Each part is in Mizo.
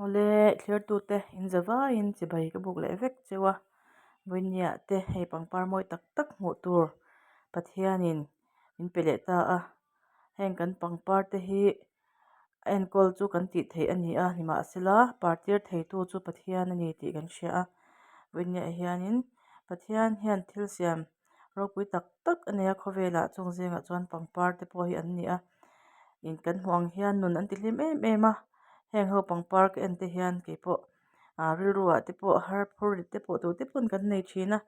Awle thlertute in za vaiin chibai ka buk leh vek cheu a, vawinia te hei pangpar mawi tak tak hmuh tur Pathianin min pe leh ta a, heng kan pangpar te hi a enkawl chu kan tih theih a ni a, nimahsela partir theitu chu Pathian a ni tih kan hria a, vawinia hianin Pathian hian thil siam ropui tak tak a nei a khawvelah chung zingah chuan pangpar te pawh hi an ni a in kan hmuh ang hian nun an ti hlim em em a heng ho pangpar ka en te hian keipawh ah rilru ah te pawh har phur rit te pawh tur te pawn kan nei thin a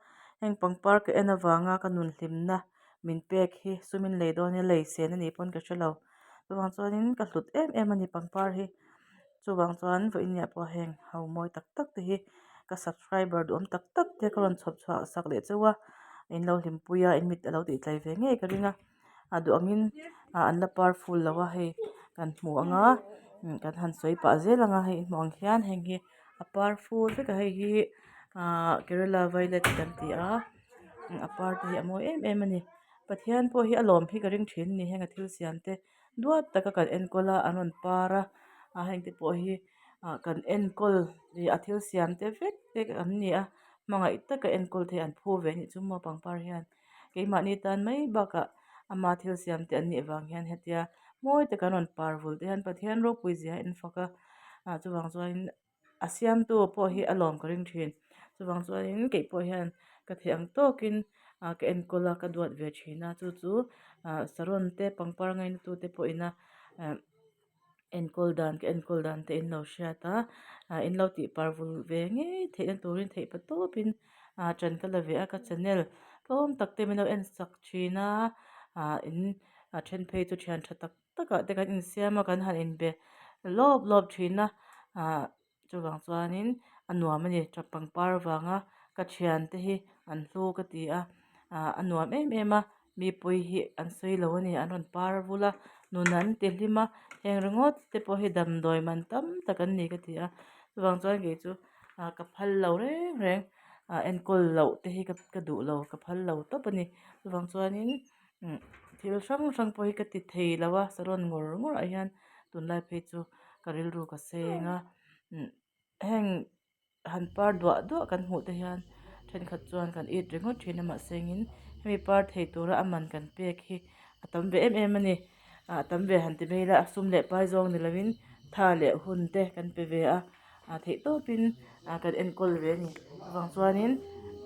heng pangpar ka en avanga ka nun hlimna min pek hi sumin lei dawn ila lei sen anih pawn ka hrelo chuvang chuanin ka hlut em em a ni pangpar hi. Chuvang chuan vawiin pawh heng ho mawi tak tak te hi ka subscriber duhawm tak tak te ka rawn chhawp chhuah sak leh chauh a, in lo hlimpui a in mit a lo tih tlai ve ngei ka ring a, a duh angin ah an la par full lo a hei kan hmu ang a kan han sawi pah zel ang a hei hmuh ang hian heng hi a par full vek a hei hi ah kerala violet kan ti a a par te hi a mawi em em a ni Pathian pawh hi a lawm hi ka ring thin a ni heng a thil siam te. Duat taka kan enkawl a an rawn par a ah heng te pawh hi ah kan enkawl ih a thil siam te vek te an ni a hmangaih taka enkawl thei an phu ve anih chu maw pangpar hian keimahni tan mai bakah ama thil siam te an nih vang hian hetia mawi taka an rawn par vul te hian Pathian ropui zia a infak a ah chuvang chuanin. A siamtu pawh hi a lawm ka ring thin chuvang chuanin kei pawh hian ka theih ang tawkin ah ka enkawl a ka duat ve thin a chu chu ah saron te pangpar ngaina tu te pawh ina ah enkawl dan ka enkawl dan te in lo hriat a ah in lo tih par vul ve ngei theihna turin theih pa tawpin ah ṭan ka la ve a ka channel tlawm tak te min lo en sak thin a ah in a then phei chu thian tha tak takah te kan insiam a kan han inbe lawp lawp thin a ah chuvang chuanin a nuam a ni tap pangpar avanga ka thiante hi an hlu ka ti a ah a nuam em em a mipui hi an sawi lo a ni an rawn par vul a nun an ti hlim a heng ringawt te pawh hi damdawi man tam tak an ni ka ti a chuvang chuan kei chu ah ka phal lo reng reng ah enkawl loh te hi ka duh lo ka phal lo tawp a ni chuvang chuanin. Thil hrang hrang pawh hi ka ti thei lo a saron ngawr ngawr ah hian tunlai phei chu ka rilru ka seng a heng han par duah duah kan hmuh te hian thenkhat chuan kan it ringawt thin a mahse engin hemi par thei tura a man kan pek hi a tam ve em em a ni ah a tam ve han ti mai ila a sum leh pai zawng ni lovin tha leh hun te kan pe ve a ah theih tawpin ah kan enkawl ve a ni chuvang chuanin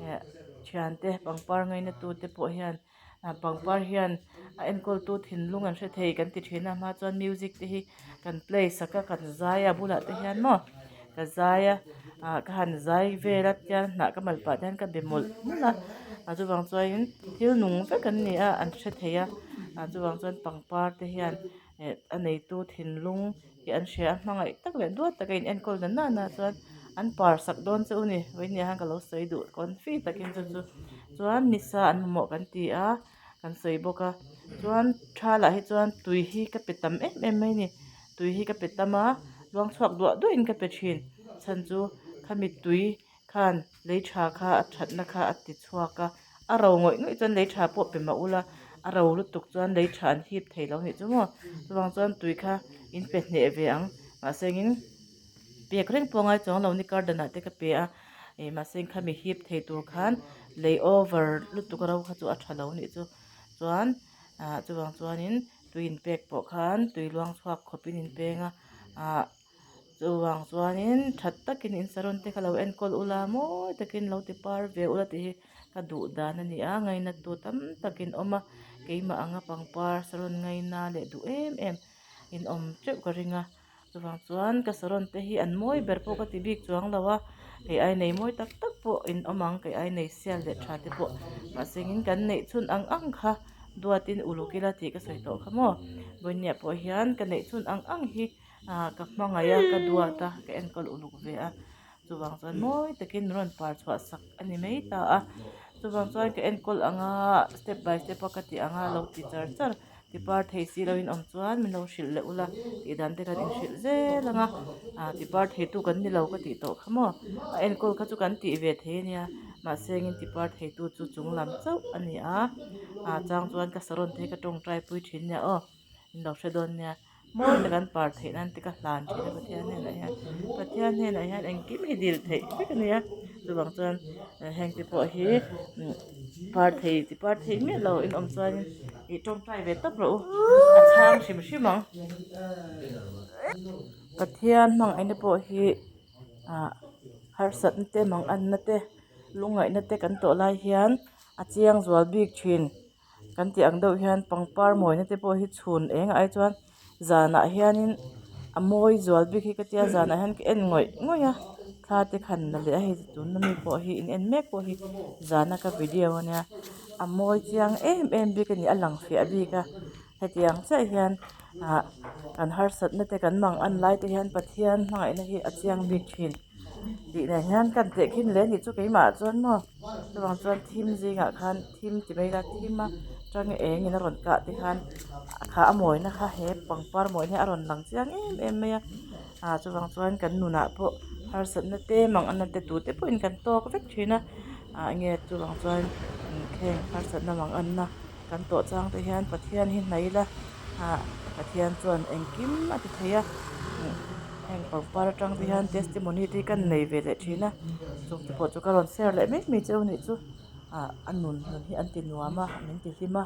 eh thiante pangpar ngaina tute pawh hian. Pangpar hian a enkawltu thinlung an hre thei kan ti thin a hma chuan music te hi kan play sak a kan zai a bulah te hian maw ka zai a ah ka han zai vel a tiang hnah ka mal pah te hian ka be mawlh mawlh a ah chuvang chuanin thil nung vek an ni a an hre thei a ah chuvang chuan pangpar te hian eh a neitu thinlung hi an hria a hmangaih tak leh duat taka in enkawl na nana chuan an par sak dawn che u ni vawiin ah hian ka lo sawi duh confi takin chu chu chuan nisa an mamawh kan ti a kan sawi bawk a chuan tha lah hi chuan tui hi ka pe tam em em mai a ni tui hi ka pe tam a luang chhuak duah duah in ka pe thin chhan chu khami tui khan lei tha kha a thatna kha a ti chhuak a a ro ngawih ngawih chuan lei tha pawh pe mah ula a ro lutuk chuan lei tha an hip thei lo nih chu maw chuvang chuan tui kha in pe hneh ve ang mahse engin pek reng pawh a ngai chuang lo ni garden ah te ka pe a ih mahse khami hip thei tur khan lei over lutuk a ro kha chu a tha lo nih chu chuan ah chuvang chuanin tui in pek pawh khan tui luang chhuak khawpin in peng a ah. Chuvang chuanin that takin in saron te kha lo enkawl ula mawi takin lo ti par ve ula tih hi ka duh dan a ni a ngaina tu tam takin awm a keimah anga pangpar saron ngaina leh duh em em in awm teuh ka ring a chuvang chuan ka saron te hi an mawi ber pawh ka ti bik chuang lo a kei ai nei mawi tak tak pawh in awm ang kei ai nei sial leh tha te pawh mahse engin kan neih chhun ang ang kha duatin uluk ila tih ka sawi tawh kha maw vawinia pawh hian ka neih chhun ang ang hi. Ah ka hmangaih a ka duat a ka enkawl uluk ve a chuvang chuan mawi takin min rawn par chhuah sak a ni mai ta a chuvang chuan ka enkawl ang a step by step a ka tih ang a lo ti char char ti par thei si lo in awm chuan min lo hrilh leh ula tih dan te kan inhrilh zel ang a ah ti par thei tu kan ni lo ka tih tawh kha maw a enkawl kha chu kan tih ve thei a nia mahse engin ti par thei tu chu chung lam chauh a ni a ah chang chuan ka saron te hi ka tawngtai pui thin nia aw. In lo hre dawn nia mawi tak an par theih nan te ka hlan thin a Pathian hnenah hian. Pathian hnenah hian engkim hi dil theih vek a nia chuvang chuan heng te pawh hi par thei ti par thei miah lo in awm chuan ih tawngtai ve tawp rawh u a chhang hrim hrim ang. Pathian hmangaihna pawh hi ah harsatna te manganna te lungngaihna te kan tawh lai hian a chiang zual bik thin. Kan tih ang deuh hian pangpar mawina te pawh hi chhun eng ah hi chuan zanah hianin a mawi zual bik hi ka tia zanah hian ka en ngawih ngawih a thla te khan la leh a hei tuna mi pawh hi in en mek pawh hi zana ka video ania a mawi chiang em em bik a ni a lang fiah bik a hetiang chiah hian ah kan harsatna te kan mang an lai te hian Pathian hmangaihna hi a chiang bik thin tih nen hian ka han teh khin leh a nih chu keimah ah chuan maw chuvang chuan thim zingah khan thim ti mai ila thim a tang eng in a rawn kah te khan kha a mawina kha he pangpar mawina hi a rawn lang chiang em em mai a ah chuvang chuan kan nunah pawh harsatna te manganna te tute pawhin kan tawk vek thin a ah enge chuvang chuan heng harsatna manganna kan tawh chang te hian Pathian hi hnaih ila ah Pathian chuan engkim a ti thei a heng pangpar atang te hian testimony te hi kan nei ve leh thin a chung te pawh chu ka rawn share leh mai mai che u nih chu ah a nun nun hi an ti nuam a min ti hlim a.